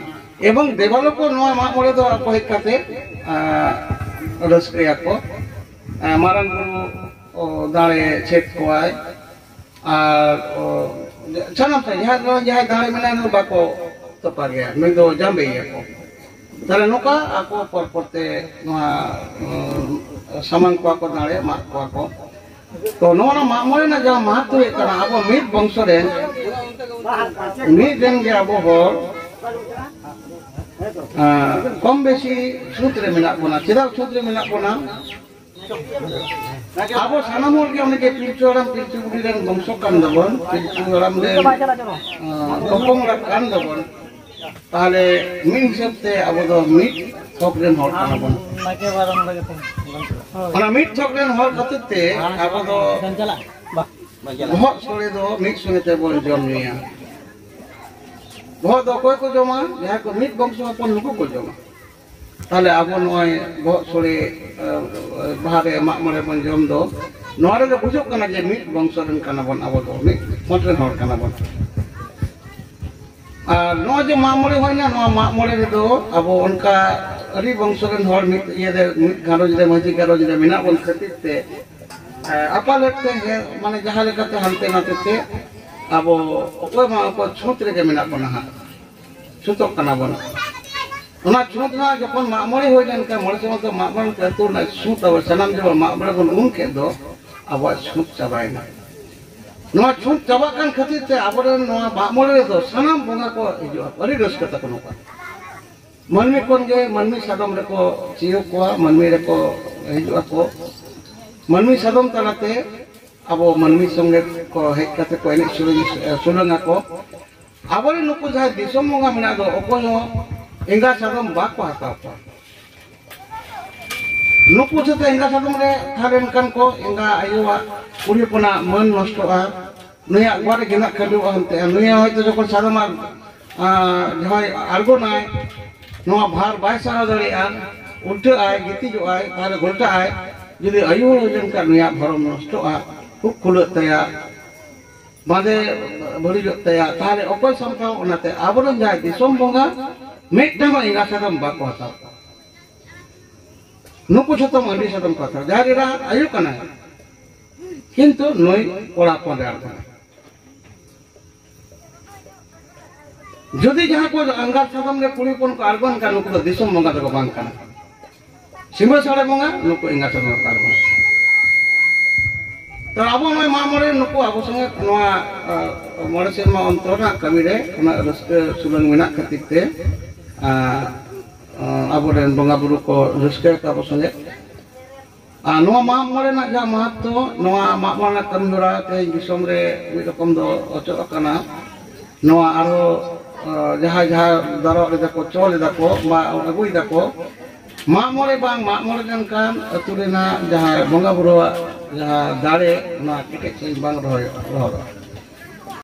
ᱮᱵᱚᱝ ᱫᱮᱵᱟᱞᱳᱠ ᱠᱚ ᱱᱚᱣᱟ ᱢᱟᱜ ᱢᱚᱬᱮ ᱫᱚ ᱟᱠᱚ ᱦᱮᱡ ᱠᱟᱛᱮ, ᱮ, ᱨᱟᱹᱥᱠᱟᱹᱭᱟᱠᱚ᱾ ᱮ, ᱢᱟᱨᱟᱝ ᱵᱩᱨᱩ, ᱚ, ᱫᱟᱲᱮ ᱪᱮᱫ ᱠᱚᱣᱟᱭ᱾ ᱟᱨ, ᱚ, ᱥᱟᱱᱟᱢ ᱴᱷᱮᱱ ᱡᱟᱦᱟᱸᱭ ᱫᱚ, ᱡᱟᱦᱟᱸᱭ ᱫᱟᱲᱮ ᱢᱮᱱᱟᱭ, ᱱᱩᱭ ᱵᱟᱠᱚ ᱛᱚᱯᱟᱜᱮᱭᱟ, ᱱᱩᱭ ᱫᱚ ᱡᱟᱸᱵᱮᱭᱮᱭᱟ ᱠᱚ᱾ ᱛᱟᱦᱞᱮ ᱱᱚᱝᱠᱟ ᱟᱠᱚ ᱯᱚᱨ ᱯᱚᱨ ᱛᱮ ᱱᱚᱣᱟ, ᱩᱸ, ᱥᱟᱢᱟᱝ ᱠᱚᱣᱟ ᱠᱚ ᱫᱟᱲᱮ, ᱢᱟᱜ ᱠᱚᱣᱟ ᱠᱚ᱾ ᱛᱚ ᱱᱚᱣᱟ ᱢᱟᱜ ᱢᱚᱬᱮ ᱨᱮᱱᱟᱜ ᱡᱟᱦᱟᱸ ᱢᱟᱦᱟᱛᱢᱚ ᱦᱩᱭᱩᱜ ᱠᱟᱱᱟ, ᱟᱵᱚ ᱢᱤᱫ ᱵᱚᱝᱥᱚ ᱨᱮᱱ, ᱢᱤᱫ ᱨᱮᱱ ᱜᱮ ᱟᱵᱚ ᱦᱚᱲ, ᱟᱸ, ᱠᱚᱢ ᱵᱮᱥᱤ ᱪᱷᱩᱛ ᱨᱮ ᱢᱮᱱᱟᱜ ᱵᱚᱱᱟ᱾ ᱪᱮᱫᱟᱜ ᱪᱷᱩᱛ ᱨᱮ ᱢᱮᱱᱟᱜ ᱵᱚᱱᱟ? ᱟᱵᱚ ᱥᱟᱱᱟᱢ ᱦᱚᱲ ᱜᱮ ᱚᱱᱮ ᱡᱮ ᱯᱤᱞᱪᱩ ᱦᱟᱲᱟᱢ ᱯᱤᱞᱪᱩ ᱵᱩᱰᱷᱤ ᱨᱮᱱ ᱵᱚᱝᱥᱚ ᱠᱟᱱ ᱫᱟᱵᱚᱱ, ᱯᱤᱞᱪᱩ ᱦᱟᱲᱟᱢ ᱨᱮᱱ, ᱟᱸ, ᱯᱚᱯᱚᱝᱲᱟ ᱠᱟᱱ ᱫᱟᱵᱚᱱ᱾ ᱛᱟᱦᱞᱮ ᱢᱤᱫ ᱦᱤᱥᱟᱹᱵ ᱛᱮ ᱟᱵᱚ ᱫᱚ ᱢᱤᱫ ᱛᱷᱚᱠ ᱨᱮᱱ ᱦᱚᱲ ᱠᱟᱱᱟ ᱵᱚᱱ᱾ ᱱᱟᱭᱠᱮ ᱵᱟᱵᱟ ᱱᱚᱰᱮ ᱜᱮ ᱛᱤᱸᱜᱩ᱾ ᱦᱳᱭ᱾ ᱚᱱᱟ ᱢᱤᱫ ᱛᱷᱚᱠ ᱨᱮᱱ ᱦᱚᱲ ᱠᱷᱟᱹᱛᱤᱨ ᱛᱮ ᱟᱵᱚ ᱫᱚ ᱪᱟᱞᱟᱜ᱾ ᱵᱟ᱾ ᱵᱚᱦᱚᱜ ᱥᱳᱲᱮ ᱫᱚ ᱢᱤᱫ ᱥᱚᱸᱜᱮ ᱛᱮᱵᱚᱱ ᱡᱚᱢ ᱧᱩᱭᱟ᱾ ᱵᱚᱦᱚᱜ ᱫᱚ ᱚᱠᱚᱭ ᱠᱚ ᱡᱚᱢᱟ? ᱡᱟᱦᱟᱸᱭ ᱠᱚ ᱢᱤᱫ ᱵᱚᱝᱥᱚ ᱦᱚᱯᱚᱱ, ᱱᱩᱠᱩ ᱠᱚ ᱡᱚᱢᱟ᱾ ᱛᱟᱦᱞᱮ ᱟᱵᱚ ᱱᱚᱜᱼᱚᱭ ᱵᱚᱦᱚᱜ ᱥᱳᱲᱮ, ᱟᱸ, ᱵᱟᱦᱟ ᱨᱮ, ᱢᱟᱜ ᱢᱚᱬᱮ ᱵᱚᱱ ᱡᱚᱢ ᱫᱚ, ᱱᱚᱣᱟ ᱨᱮᱜᱮ ᱵᱩᱡᱷᱟᱹᱜ ᱠᱟᱱᱟ ᱡᱮ ᱢᱤᱫ ᱵᱚᱝᱥᱚ ᱨᱮᱱ ᱠᱟᱱᱟ ᱵᱚᱱ, ᱟᱵᱚ ᱫᱚ ᱢᱤᱫ ᱢᱚᱛ ᱨᱮᱱ ᱦᱚᱲ ᱠᱟᱱᱟ ᱵᱚᱱ᱾ ᱟᱨ ᱱᱚᱜᱼᱚᱭ ᱡᱮ ᱢᱟᱜ ᱢᱚᱬᱮ ᱦᱩᱭᱱᱟ, ᱱᱚᱣᱟ ᱢᱟᱜ ᱢᱚᱬᱮ ᱨᱮᱫᱚ ᱟᱵᱚ ᱚᱱᱠᱟ ᱟᱹᱰᱤ ᱵᱚᱝᱥᱚ ᱨᱮᱱ ᱦᱚᱲ ᱢᱤᱫ ᱤᱭᱟᱹ ᱨᱮ, ᱢᱤᱫ ᱜᱷᱟᱨᱚᱸᱡᱽ ᱨᱮ, ᱢᱟᱹᱡᱷᱤ ᱜᱷᱟᱨᱚᱸᱡᱽ ᱨᱮ ᱢᱮᱱᱟᱜ ᱵᱚᱱ ᱠᱷᱟᱹᱛᱤᱨ ᱛᱮ, ᱮ, ᱟᱯᱟᱞᱮᱫ ᱛᱮ ᱦᱮ-, ᱢᱟᱱᱮ ᱡᱟᱦᱟᱸ ᱞᱮᱠᱟᱛᱮ ᱦᱟᱱᱛᱮ ᱱᱟᱛᱮ ᱛᱮ ᱟᱵᱚ ᱚᱠᱚᱭ ᱢᱟ ᱚᱠᱚᱭ ᱪᱷᱩᱸᱛ ᱨᱮᱜᱮ ᱢᱮᱱᱟᱜ ᱵᱚᱱᱟ ᱦᱟᱸᱜ, ᱪᱷᱩᱸᱛᱚᱜ ᱠᱟᱱᱟ ᱵᱚᱱ᱾ ᱚᱱᱟ ᱪᱷᱩᱸᱛ ᱢᱟ ᱡᱚᱠᱷᱚᱱ ᱢᱟᱜ ᱢᱚᱬᱮ ᱦᱩᱭ ᱞᱮᱱᱠᱷᱟᱱ, ᱢᱚᱬᱮ ᱥᱮᱨᱢᱟ ᱛᱮ ᱢᱟᱜ ᱢᱚᱬᱮ ᱞᱮᱱᱠᱷᱟᱱ, ᱟᱹᱛᱩ ᱨᱮᱱᱟᱜ ᱪᱷᱩᱸᱛ ᱟᱵᱚ ᱥᱟᱱᱟᱢ ᱡᱚᱠᱷᱚᱱ ᱢᱟᱜ ᱢᱚᱬᱮ ᱵᱚᱱ ᱩᱢ ᱠᱮᱫ ᱫᱚ, ᱟᱵᱚᱣᱟᱜ ᱪᱷᱩᱸᱛ ᱪᱟᱵᱟᱭᱮᱱᱟ᱾ ᱱᱚᱣᱟ ᱪᱷᱩᱸᱛ ᱪᱟᱵᱟᱜ ᱠᱟᱱ ᱠᱷᱟᱹᱛᱤᱨ ᱛᱮ ᱟᱵᱚᱨᱮᱱ ᱱᱚᱣᱟ ᱢᱟᱜ ᱢᱚᱬᱮ ᱨᱮᱫᱚ ᱥᱟᱱᱟᱢ ᱵᱚᱸᱜᱟ ᱠᱚ ᱦᱤᱡᱩᱜᱼᱟ, ᱟᱹᱰᱤ ᱨᱟᱹᱥᱠᱟᱹ ᱛᱟᱠᱚ ᱱᱚᱝᱠᱟ᱾ ᱢᱟᱹᱱᱢᱤ ᱠᱷᱚᱱ ᱜᱮ ᱢᱟᱹᱱᱢᱤ ᱥᱟᱫᱚᱢ ᱨᱮᱠᱚ ᱪᱤᱭᱟᱹ ᱠᱚᱣᱟ, ᱢᱟᱹᱱᱢᱤ ᱨᱮᱠᱚ ᱦᱤᱡᱩᱜ ᱟᱠᱚ᱾ ᱢᱟᱹᱱᱢᱤ ᱥᱟᱫᱚᱢ ᱛᱟᱞᱟᱛᱮ ᱟᱵᱚ ᱢᱟᱹᱱᱢᱤ ᱥᱚᱸᱜᱮ ᱠᱚ ᱦᱮᱡ ᱠᱟᱛᱮ ᱠᱚ ᱮᱱᱮᱡ ᱥᱮᱨᱮᱧ, ᱥᱩᱞᱟᱹᱝ ᱟᱠᱚ᱾ ᱟᱵᱚᱨᱮᱱ ᱱᱩᱠᱩ ᱡᱟᱦᱟᱸᱭ ᱫᱤᱥᱚᱢ ᱵᱚᱸᱜᱟ ᱢᱮᱱᱟᱜ ᱫᱚ, ᱚᱠᱚᱭ ᱦᱚᱸ ᱮᱸᱜᱟ ᱥᱟᱫᱚᱢ ᱵᱟᱠᱚ ᱦᱟᱛᱟᱣ ᱠᱚᱣᱟ᱾ ᱱᱩᱠᱩ ᱥᱟᱛᱮ ᱮᱸᱜᱟ ᱥᱟᱫᱚᱢ ᱨᱮ ᱛᱟᱦᱮᱸ ᱞᱮᱱᱠᱷᱟᱱ ᱠᱚ, ᱮᱸᱜᱟ ᱟᱭᱳᱣᱟᱜ ᱠᱩᱲᱤ ᱦᱚᱯᱚᱱᱟᱜ ᱢᱟᱹᱱ ᱱᱚᱥᱴᱚᱜᱼᱟ᱾ ᱱᱩᱭᱟᱜ ᱜᱚᱲ ᱨᱮ ᱜᱮᱸᱫᱟᱜ ᱠᱷᱟᱹᱰᱩᱜᱼᱟ ᱦᱟᱱᱛᱮ᱾ ᱟᱨ ᱱᱩᱭ ᱦᱚᱭᱛᱳ ᱡᱚᱠᱷᱚᱱ ᱥᱟᱫᱚᱢᱟᱜ, ᱟᱸ, ᱡᱟᱦᱟᱸᱭ ᱟᱬᱜᱚᱱᱟᱭ, ᱱᱚᱣᱟ ᱵᱷᱟᱨ ᱵᱟᱭ ᱥᱟᱦᱟᱣ ᱫᱟᱲᱮᱭᱟᱜᱼᱟ, ᱩᱞᱴᱟᱹᱜ ᱟᱭ, ᱜᱤᱛᱤᱡᱚᱜ ᱟᱭ, ᱛᱟᱦᱚᱞᱮ ᱜᱷᱚᱞᱴᱟᱜ ᱟᱭ᱾ ᱡᱩᱫᱤ ᱟᱭᱳ ᱦᱚᱲ ᱦᱩᱭ ᱞᱮᱱᱠᱷᱟᱱ ᱱᱩᱭᱟᱜ ᱵᱷᱚᱨᱚᱢ ᱱᱚᱥᱴᱚᱜᱼᱟ, ᱠᱷᱩᱵ ᱯᱷᱩᱞᱟᱹᱜ ᱛᱟᱭᱟ, ᱵᱟᱸᱫᱮ ᱵᱟᱹᱲᱤᱡᱚᱜ ᱛᱟᱭᱟ, ᱛᱟᱦᱚᱞᱮ ᱚᱠᱚᱭ ᱥᱟᱢᱴᱟᱣ? ᱚᱱᱟᱛᱮ ᱟᱵᱚᱨᱮᱱ ᱡᱟᱦᱟᱸᱭ ᱫᱤᱥᱚᱢ ᱵᱚᱸᱜᱟ ᱢᱤᱫᱴᱟᱝ ᱦᱚᱸ ᱮᱸᱜᱟ ᱥᱟᱫᱚᱢ ᱵᱟᱠᱚ ᱦᱟᱛᱟᱣ ᱠᱚᱣᱟ᱾ ᱱᱩᱠᱩ ᱡᱷᱚᱛᱚ ᱢᱟᱹᱱᱢᱤ ᱥᱟᱫᱚᱢ ᱠᱚ ᱦᱟᱛᱟᱣ᱾ ᱡᱟᱦᱮᱨ ᱮᱨᱟ ᱟᱭᱳ ᱠᱟᱱᱟᱭ, ᱠᱤᱱᱛᱩ ᱱᱩᱭ ᱠᱚᱲᱟ ᱦᱚᱯᱚᱱ ᱨᱮ ᱟᱬᱜᱚᱱᱟᱭ᱾ ᱡᱩᱫᱤ ᱡᱟᱦᱟᱸ ᱠᱚ ᱮᱸᱜᱟᱛ ᱥᱟᱫᱚᱢ ᱨᱮ ᱠᱩᱲᱤ ᱦᱚᱯᱚᱱ ᱠᱚ ᱟᱬᱜᱚᱱ ᱠᱷᱟᱱ, ᱱᱩᱠᱩ ᱫᱚ ᱫᱤᱥᱚᱢ ᱵᱚᱸᱜᱟ ᱫᱚᱠᱚ ᱵᱟᱝ ᱠᱟᱱᱟ᱾ ᱥᱤᱢᱟᱹ ᱥᱟᱲᱮ ᱵᱚᱸᱜᱟ, ᱱᱩᱠᱩ ᱮᱸᱜᱟᱛ ᱥᱟᱫᱚᱢ ᱨᱮᱠᱚ ᱟᱬᱜᱚᱱᱟ᱾ ᱛᱚ ᱟᱵᱚ ᱱᱚᱜᱼᱚᱭ ᱢᱟᱜ ᱢᱚᱬᱮ ᱱᱩᱠᱩ ᱟᱵᱚ ᱥᱚᱸᱜᱮ ᱱᱚᱣᱟ, ᱟ, ᱢᱚᱬᱮ ᱥᱮᱨᱢᱟ ᱚᱱᱛᱚᱨ ᱨᱮᱱᱟᱜ ᱠᱟᱹᱢᱤ ᱨᱮ ᱩᱱᱟᱹᱜ ᱨᱟᱹᱥᱠᱟᱹ ᱥᱩᱞᱟᱹᱝ ᱢᱮᱱᱟᱜ ᱠᱷᱟᱹᱛᱤᱨ ᱛᱮ, ᱟ, ᱟ, ᱟᱵᱚᱨᱮᱱ ᱵᱚᱸᱜᱟ ᱵᱩᱨᱩ ᱠᱚ ᱨᱟᱹᱥᱠᱟᱹ ᱟᱠᱚ ᱟᱵᱚ ᱥᱚᱸᱜᱮ᱾ ᱟᱨ ᱱᱚᱣᱟ ᱢᱟᱜ ᱢᱚᱬᱮ ᱨᱮᱱᱟᱜ ᱡᱟᱦᱟᱸ ᱢᱟᱦᱟᱛᱢᱚ, ᱱᱚᱣᱟ ᱢᱟᱜ ᱢᱚᱬᱮ ᱨᱮᱱᱟᱜ ᱠᱟᱹᱢᱤ ᱦᱚᱨᱟ ᱛᱮᱦᱮᱧ ᱫᱤᱥᱚᱢ ᱨᱮ ᱢᱤᱫ ᱨᱚᱠᱚᱢ ᱫᱚ ᱚᱪᱚᱜ ᱟᱠᱟᱱᱟ᱾ ᱱᱚᱣᱟ ᱟᱨᱦᱚᱸ ᱡᱟᱦᱟᱸᱭ ᱡᱟᱦᱟᱸ ᱫᱟᱨᱚᱜ ᱮᱫᱟ ᱠᱚ, ᱪᱚᱞ ᱮᱫᱟ ᱠᱚ, ᱢᱟ ᱟᱹᱜᱩᱭ ᱫᱟᱠᱚ, ᱢᱟᱜ ᱢᱚᱬᱮ ᱵᱟᱝ ᱢᱟᱜ ᱢᱚᱬᱮ ᱞᱮᱱᱠᱷᱟᱱ ᱟᱹᱛᱩ ᱨᱮᱱᱟᱜ ᱡᱟᱦᱟᱸ ᱵᱚᱸᱜᱟ ᱵᱩᱨᱩᱣᱟᱜ ᱡᱟᱦᱟᱸ ᱫᱟᱲᱮ, ᱚᱱᱟ ᱠᱮᱴᱮᱡ ᱥᱟᱺᱦᱤᱡ ᱵᱟᱝ ᱨᱚᱦᱚᱭᱚᱜᱼᱟ, ᱨᱚᱦᱚᱲᱚᱜᱼᱟ᱾